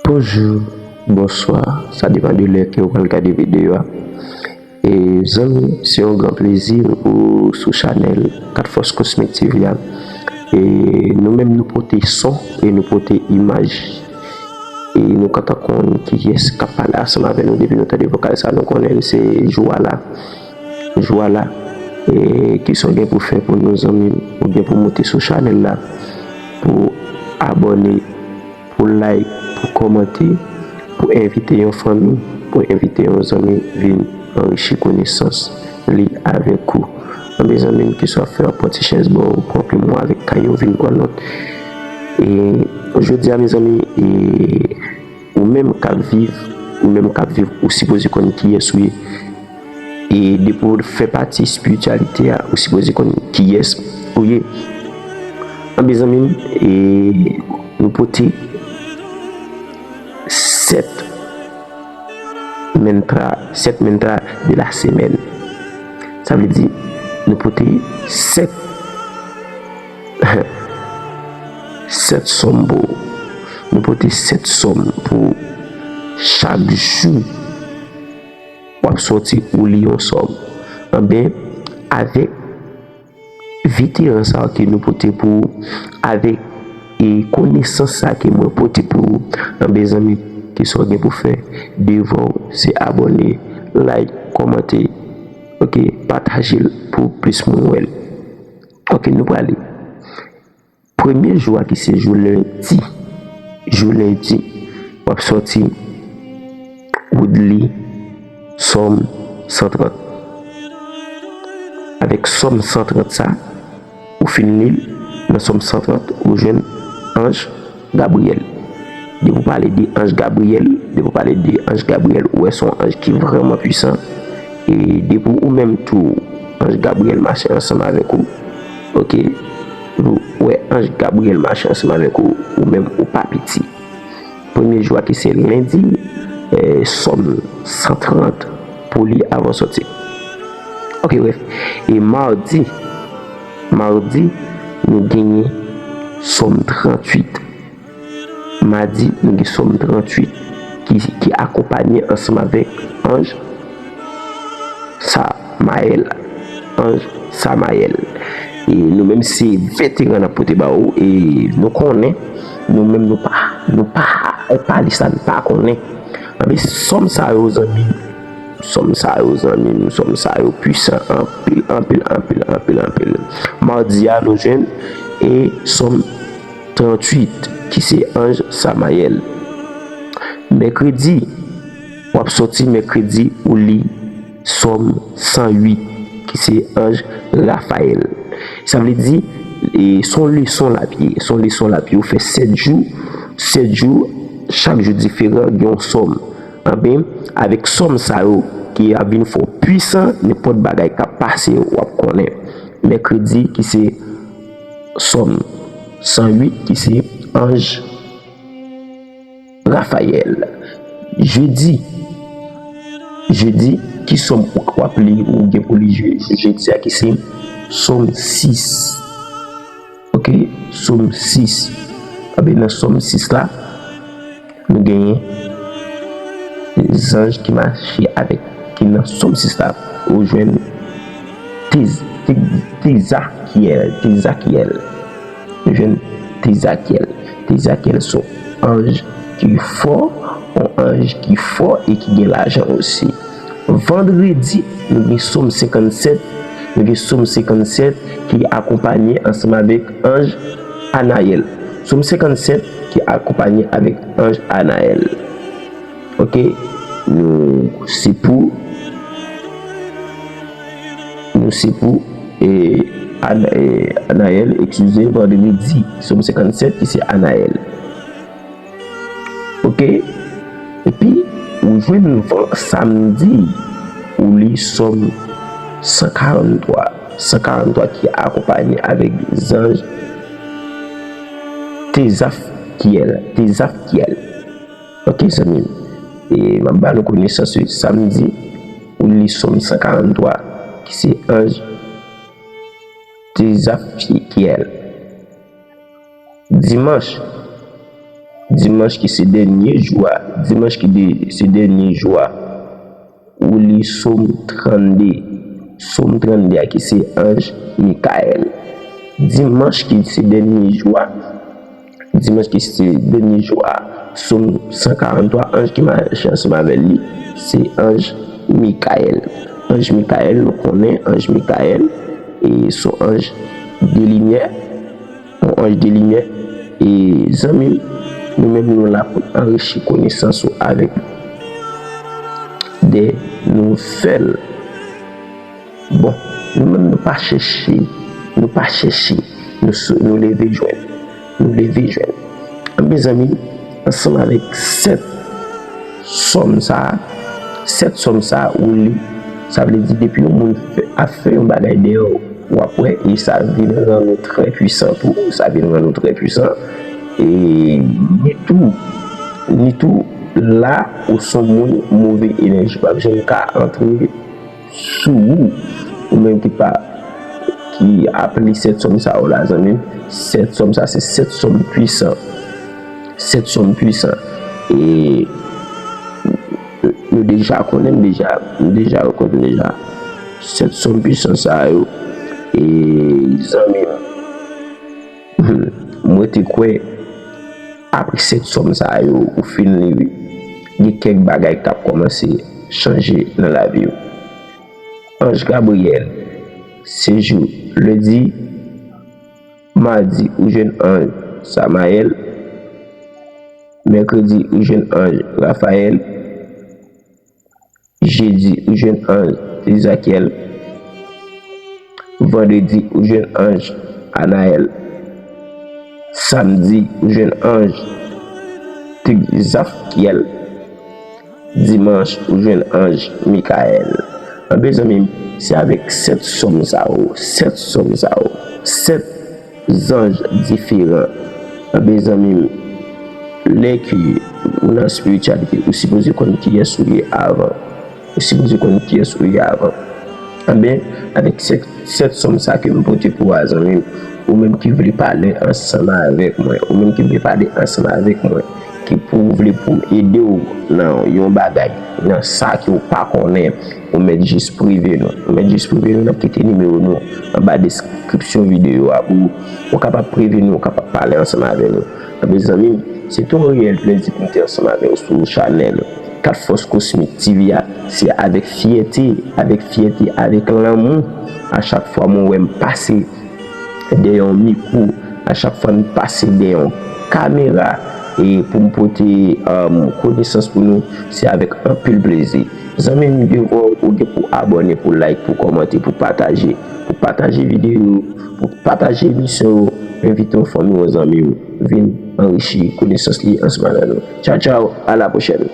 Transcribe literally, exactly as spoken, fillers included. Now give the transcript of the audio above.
Bonjou, bonswa, sa depann de lè ke w pral gade videyo a. E zanmi, se yon gran plezi pou w sou chanèl Kat Fòs Cosmic T V a. E nou menm nou pote son e nou pote imaj. E nou kontan konn kiyès k ap pale ansanm avè nou. Depi nou tande vokal sa, nou konnen l se Jwala. Jwala. E kisa w gen pou fè pou nou, zanmi m? Ou gen pou moute sou chanèl la, pou abòne, pou like, pou kòmante, pou envite yon fanmi, pou envite yon zanmi vin anrichi konesans li avèk ou. Anben zanmi m, kisa w ap fè? W ap pran ti chèz ba w, pran plim ou avèk kaye w, vin pran nòt. E jodi a, mezanmi, e ou menm k ap viv, ou menm k ap viv, ou sipoze konn kiyès ou ye. E depi w fè pati espirityalite a, ou sipoze konn kiyès ou ye. Anben zanmi m, e nou pote sèt mantra, sèt mantra de la semaine. Sa vle di, nou pote sèt, sèt sòm pou ou. Nou pote sèt sòm pou chak jou w ap sòti ou li yon sòm. Anben, avèk veteran sa ke nou pote pou ou, avèk e konesans sa ke mwen pote pou ou, anben zanmi, kisa w gen pou fè? Devwa w se abòne, like, kòmante, oke, pataje l pou plis moun wè l. Oke, nou prale. Premye jou a ki se jou lendi, jou lendi, w ap sòti, ou li Sòm san trant. Avèk Sòm san trant sa, ou fin li l, nan Sòm san trant, ou jwenn anj Gabriyèl. Depi w pale de anj Gabriyèl, depi w pale de anj Gabriyèl, ou wè se yon anj ki vrèman pwisan. E depi ou menm tou, anj Gabriyèl mache ansanm avèk ou, oke, ou wè anj Gabriyèl mache ansanm avèk ou, ou menm ou pa piti. Premye jou a ki se lendi, eh, Sòm san trant pou li avan sòti. Oke, brèf. E madi, madi, nou genyen Sòm tranntuit. Madi, nou gen Sòm tranntuit ki, ki akonpanye ansanm avèk anj Samayèl. Anj Samayèl. E nou menm se veteran n ap pote ba ou, e nou konnen, nou menm nou pa, nou pa, e pa li sa n pa konnen. Anben, sòm sa yo, zanmi m, sòm sa yo, zanmi m, sòm sa yo pwisan anpil, anpil, anpil, anpil, anpil. Madi a, nou jwenn e Sòm tranntuit, ki se anj Samayèl. Mèkredi, w ap sòti mèkredi, ou li Sòm san uit, ki se anj Rafayèl. Sa vle di, e, se yon leson l ap ye, se yon leson l ap ye. Ou fè sèt jou, sèt jou, chak jou diferan, gen yon sòm. Anben, avèk sòm sa yo, ki ap vin fè w pwisan, nenpòt bagay k ap pase, w ap konnen. Mèkredi, ki se Sòm san uit, ki se anj Rafayèl. Jedi, jedi, ki sòm ou, w ap li, ou gen pou li je-, jedi a, ki se Sòm sis. Oke, Sòm sis. Anben, nan Sòm sis la, nou genyen zanj ki mache avèk, ki nan Sòm sis la, ou jwenn Tez-, Te-, Tezakyèl, Tezakyèl. Nou jwenn Tezakyèl. Tezakyèl se yon anj ki fò, yon anj ki fò e ki gen lajan osi. Vandredi, nou gen Sòm senkannsèt, nou gen Sòm senkannsèt ki akonpanye ansanm avèk anj Anayèl. Sòm senkannsèt ki akonpanye avèk anj Anayèl. Oke, nou se pou, nou se pou, e, Ana-, e, Anayèl, eskize, vandredi, Sòm senkannsèt ki se Anayèl. Oke? Epi, ou jwenn van samdi, ou li Sòm san karanntwa. San karanntwa ki akonpanye avèk zanj Tezafkyèl, Tezafkyèl. Oke, zanmi m. E m ap ba nou konesans, wi. Samdi, ou li Sòm san karanntwa, ki se anj Tezafkyèl. Dimanch, Dimanch ki se dènye jou a, dimanch ki de, se dènye jou a, ou li Sòm trannde. Sòm trannde a ki se anj Mikayèl. Dimanch ki se dènye jou a, dimanch ki se dènye jou a, Sòm san karanntwa, anj ki mache ansanm avè li, se anj Mikayèl. Anj Mikayèl, nou konnen anj Mikayèl, e se yon anj de limyè, yon anj de limyè. E zanmi m, nou menm nou la pou anrichi konesans ou avèk de nouvèl. Bon, nou menm nou pa chèche, nou pa chèche, nou sou, nou leve jwenn, nou leve jwenn. Anben zanmi, ansanm avèk sèt sòm sa a, sèt sòm sa a ou li, sa vle di depi yon moun fè, ap fè yon bagay dèyè w, w ap wè, e sa vin rann ou trè pwisan tou, sa vin rann ou trè pwisan. E ni tou, ni tou la ou se yon moun move enèji p ap janm ka antre sou ou, ou menm ki pa, ki ap li sèt sòm sa yo la, zanmi m, sèt sòm sa se sèt sòm pwisan. Sèt sòm pwisan. E nou deja konnen m deja, m deja rekonèt deja sèt sòm pwisan sa yo. E zanmi m, mwen te kwè apre sèt sòm sa yo ou fin li, gen kèk bagay k ap kòmanse chanje nan lavi w. Anj Gabriyèl, se jou lendi, madi ou jwenn anj Samayèl, mèkredi ou jwenn anj Rafayèl, jedi ou jwenn anj Ezakyèl, vandredi ou jwenn anj Anayèl, samdi ou jwenn anj Tigzakyèl, dimanch ou jwenn anj Mikayèl. Anben zanmi m, se avèk sèt sòm sa yo, sèt sòm sa yo, sèt zanj diferan. Anben zanmi m, lè ke ou nan espirityalite, ou sipoze konn kiyès ou ye avan. Ou sipoze konn kiyès ou ye avan. Anben, avèk sèt, sèt sòm sa ke m pote pou w a, zanmi m, ou menm ki vle pale ansanm avèk mwen, ou menm ki vle pale ansanm avèk mwen, ki pou vle pou m ede w nan yon bagay, nan sa ke w pa konnen, ou mèt jis prive nou. Ou mèt jis prive nou, n ap kite nimewo nou anba deskripsyon videyo a pou ou kapab prive nou, ou kapab pale ansanm avè nou. Anben zanmi m, se te yon reyèl plezi pou m te ansanm avè w sou chanèl Kat Fòs Kosmik T V a. Se avèk fyète, avèk fyète, avèk lanmou, a chak fwa mwen wè m pase dèyè yon mikwo, a chak fwa m pase dèyè yon kamera, e pou m pote, um, konesans pou nou, se avèk anpil plezi. Zanmi m, devan w, ou gen pou abòne, pou like, pou kòmante, pou pataje, pou pataje videyo, pou pataje emisyon yo, envite yon fanmi, yon zanmi w vin anrichi konesans li ansanm avè nou. Tchaw, tchaw, a la pwochèn.